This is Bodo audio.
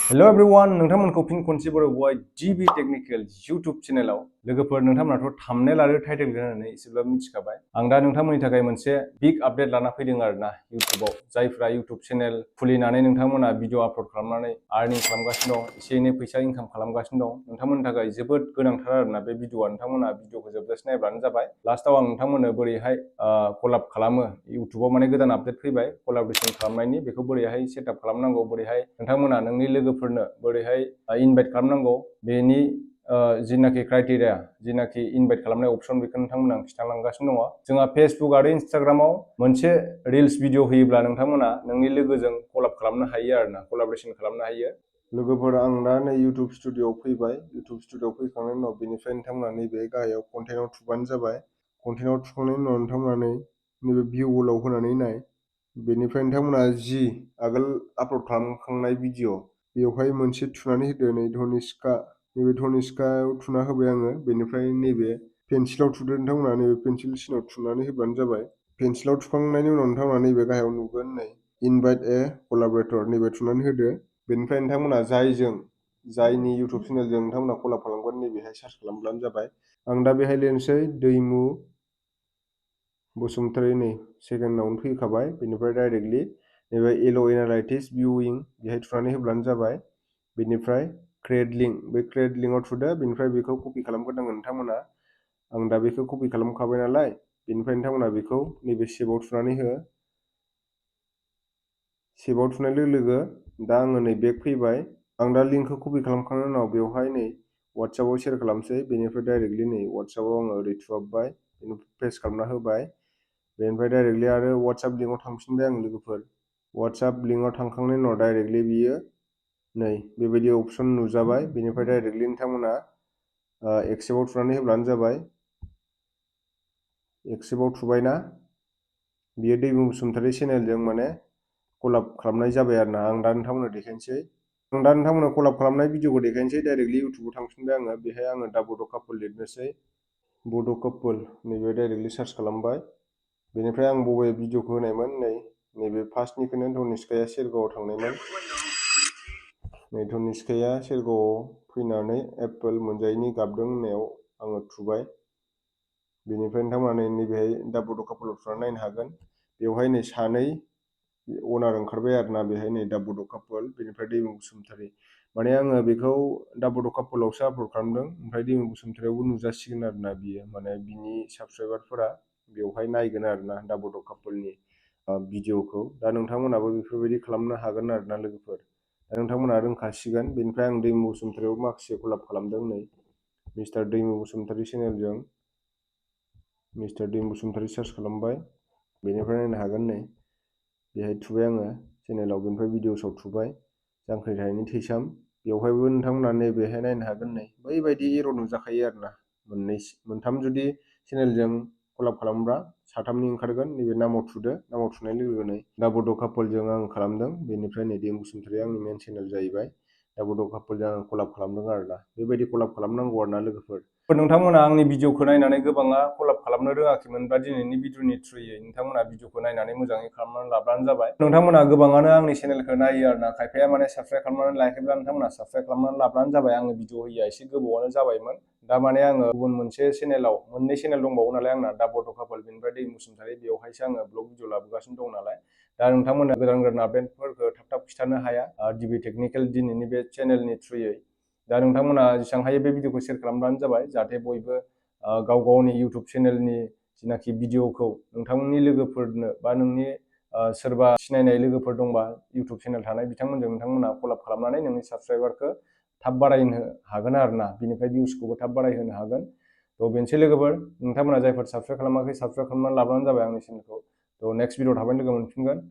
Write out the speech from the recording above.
हेलो एवरीवन नोंथांमोनखौ फिन खनसेबाव बहाय जीबी टेक्निकल यूट्यूब चेनेलाव लोगोफोर नोंथांमोनाथ' थाम्बनेल आरो टाइटेल होनानै एसेब्लाबो मिथिखाबाय आं दा नोंथांमोननि थाखाय मोनसे बिग आपडेट लाना फैदों आरोना यूट्यूबाव जायफ्रा यूट्यूब चेनेल खुलिनानै नोंथांमोना भिडिअ आपलोड खालामनानै आर्निं खालामगासिनो दं एसे एनै फैसा इनकाम खालामगासिनो दं नोंथांमोननि थाखाय जोबोद गोनांथार आरोना बे भिडिअआ नोंथांमोना भिडिअखौ जोबजासे नायब्लानो जाबाय लास्टआव आं नोंथांमोननो बोरैहाय कलाब खालामो यूट्यूबाव माने गोदान आपडेट फैबाय कलाबरेशन खालामनायनि बेखौ बोरैहाय सेटआप खालामनांगौ बोरैहाय नोंथांमोना नोंनि लोगोफोरनो बोरैहाय इनभाइट खालामनांगौ बेनि जिनाखि क्राइटेरिया जिनाखि इनभाइट खालामनाय अपसन बेखौ नोंथांमोना आं खिन्थालांगासिनो दङ जोंहा फेसबुक आरो इन्स्टाग्रामाव मोनसे रिल्स भिडिअ होयोब्ला नोंथांमोना नोंनि लोगोजों कलाब खालामनो हायो आरोना कलाबरेशन खालामनो हायो लोगोफोर आं दा नै यूट्यूब स्टुडिअ'आव फैबाय यूट्यूब स्टुडिअ'आव फैखांनायनि उनाव बेनिफ्राय नोंथांमोना नैबे गाहायाव कन्टेन्टआव थुबानो जाबाय कन्टेन्टआव थुखांनायनि उनाव नोंथांमोना नैबे भिउ अलाव होनानै नाय बेनिफ्राय नोंथांमोना जि आगोल आपल'ड खालामखांनाय भिडिअ बेवहाय मोनसे थुनानै होदो नै धनिष्का नैबे धनिष्कायाव थुना होबाय आङो बेनिफ्राय नैबे पेन्सिलाव थुदो नोंथांमोना नैबे पेन्सिल सिनाव थुनानै होबानो जाबाय पेन्सिलाव थुखांनायनि उनाव नोंथांमोना नैबे गाहायाव नुगोन नै इनभाइट ए कलाबरेटर नैबे थुनानै होदो बेनिफ्राय नोंथांमोना जायनि यूट्यूब चेनेलजों नोंथांमोना कलाब खालामगोन नैबेहाय सार्च खालामब्लानो जाबाय आं दा बेहाय लिरनोसै दैमु बसुमतारी नै सेकेन्डआवनो फैखाबाय बेनिफ्राय डाइरेक्टलि नैबे एल' एनालाइटिक्स भिउइं बेहाय थुनानै होब्लानो जाबाय बेनिफ्राय क्रिएट लिंक बे क्रिएट लिंकआव थुदो बेनिफ्राय बेखौ कपि खालामग्रोनांगोन नोंथांमोना आं दा बेखौ कपि खालामखाबाय नालाय बेनिफ्राय नोंथांमोना बेखौ नैबे सेभआव थुनानै हो सेभआव थुनाय लोगो लोगो दा आङो नै बेक फैबाय आं दा लिंकखौ कपि खालामखांनायनि उनाव बेवहाय नै वाट्सएपआव शेयार खालामसै बेनिफ्राय डाइरेक्टलि नै वाट्सएपआव आङो ओरै थुहाबबाय बेनिफ्राय पेस्ट खालामना होबाय बेनिफ्राय डाइरेक्टलि आरो वाट्सएप लिंकआव थांफिनबाय आं लोगोफोर वाट्सएप लिंकआव थांखांनायनि उनाव डाइरेक्टलि बियो नै बेबायदि अपसन नुजाबाय बेनिफ्राय डाइरेक्टलि नोंथांमोना एक्सेप्टआव थुनानै होब्लानो जाबाय एक्सेप्टआव थुबायना बियो दैमु बसुमतारी चेनेलजों माने कलाब खालामनाय जाबाय आरोना आं दा नोंथांमोननो देखायनोसै आं दा नोंथांमोननो कलाब खालामनाय भिडिअखौ देखायनोसै डाइरेक्टलि यूट्यूबाव थांफिनबाय आङो बेहाय आङो दा बड' कापोल लिरनोसै बड' कापोल नैबे डाइरेक्टलि सार्च खालामबाय बेनिफ्राय आं बबे भिडिअखौ होनायमोन नैबे फार्स्टनिखौनो धनिष्काया सेरगावआव थांनायमोन नै धनिष्काया सेरगावआव फैनानै एप्पल मोनजायैनि गाबदों होननायाव आङो थुबाय बेनिफ्राय नोंथांमोना नैबेहाय दा बड' कापोलाव थुनानै नायनो हागोन बेवहाय नै सानै अनार ओंखारबाय आरोना बेहाय नै दा बड' कापोल बेनिफ्राय दैमु बसुमतारी माने आङो बेखौ दा बड' कापोलावसो आपल'ड खालामदों ओमफ्राय दैमु बसुमतारीयावबो नुजासिगोन आरोना बियो माने बिनि साबसक्राइबारफोरा बेवहाय नायगोन आरोना दा बड' कापोलनि भिडिअखौ दा नोंथांमोनाबो बेफोरबायदि खालामनो हागोन आरोना लोगोफोर दा नोंथांमोना रोंखासिगोन बेनिफ्राय आं दैमु बसुमतारीयाव माखासे कलाब खालामदों नै मिस्टार दैमु बसुमतारी चेनेलजों मिस्टार दैमु बसुमतारी सार्च खालामबाय बेनिफ्राय नायनो हागोन नै बेहाय थुबाय आङो चेनेलाव बेनिफ्राय भिडिअसआव थुबाय जांख्रिथायनि थैसाम बेवहायबो नोंथांमोना नैबेहाय नायनो हागोन नै बैबायदि एरर नुजाखायो आरोना मोनथाम जुदि चेनेलजों कलाब खालामब्ला साथामनि ओंखारगोन नैबे नामाव थुदो नामाव थुनाय लोगो लोगो नै दा बड' कापोलजों आं खालामदों बेनिफ्राय नै दैमु बसुमतारीया आंनि मेन चेनेल जाहैबाय दा बड' कापोलजों आं कलाब खालामदों आरोना बेबायदि कलाब खालामनांगौ आरोना लोगोफोर नोंथांमोना आंनि भिडिअखौ नायनानै गोबाङा कलाब खालामनो रोङाखैमोनबा दिनैनि भिडिअनि थ्रुयै नोंथांमोना भिडिअखौ नायनानै मोजाङै खालामनानै लाब्लानो जाबाय नोंथांमोना गोबाङानो आंनि चेनेलखौ नायो आरोना खायफाया माने साबस्क्राइब खालामनानै लायाखैब्ला नोंथांमोना साबस्क्राइब खालामनानै लाब्लानो जाबाय आङो भिडिअ होयिया एसे गोबावानो जाबायमोन दा माने आङो गुबुन मोनसे चेनेलाव मोननै चेनेल दंबावो नालाय आंना दा बड' कापोल बेनिफ्राय दैमु बसुमतारी बेवहायसो आङो ब्लग भिडिअ लाबोगासिनो दं नालाय दा नोंथांमोना गोदान गोदान आपडेटफोरखौ थाब थाब खिथानो हाया जीबी टेक्निकल दिनैनि बे चेनेलनि थ्रुयै दा नोंथांमोना जेसेबां हायो बे भिडिअखौ शेयार खालामब्लानो जाबाय जाहाथे बयबो गाव गावनि यूट्यूब चेनेलनि जिनाखि भिडिअखौ नोंथांमोननि लोगोफोरनो बा नोंनि सोरबा सिनायनाय लोगोफोर दंबा यूट्यूब चेनेल थानाय बिथांमोनजों नोंथांमोना कलाब खालामनानै नोंनि साबस्क्राइबारखौ थाब बारायनो हागोन आरोना बिनिफ्राय भिउसखौबो थाब बारायहोनो हागोन थ' बेनोसै लोगोफोर नोंथांमोना जायफोर साबस्क्राइब खालामाखै साबस्क्राइब खालामनानै लाब्लानो जाबाय आंनि चेनेलखौ थ' नेक्स्ट भिडिअ थाबैनो लोगो मोनफिनगोन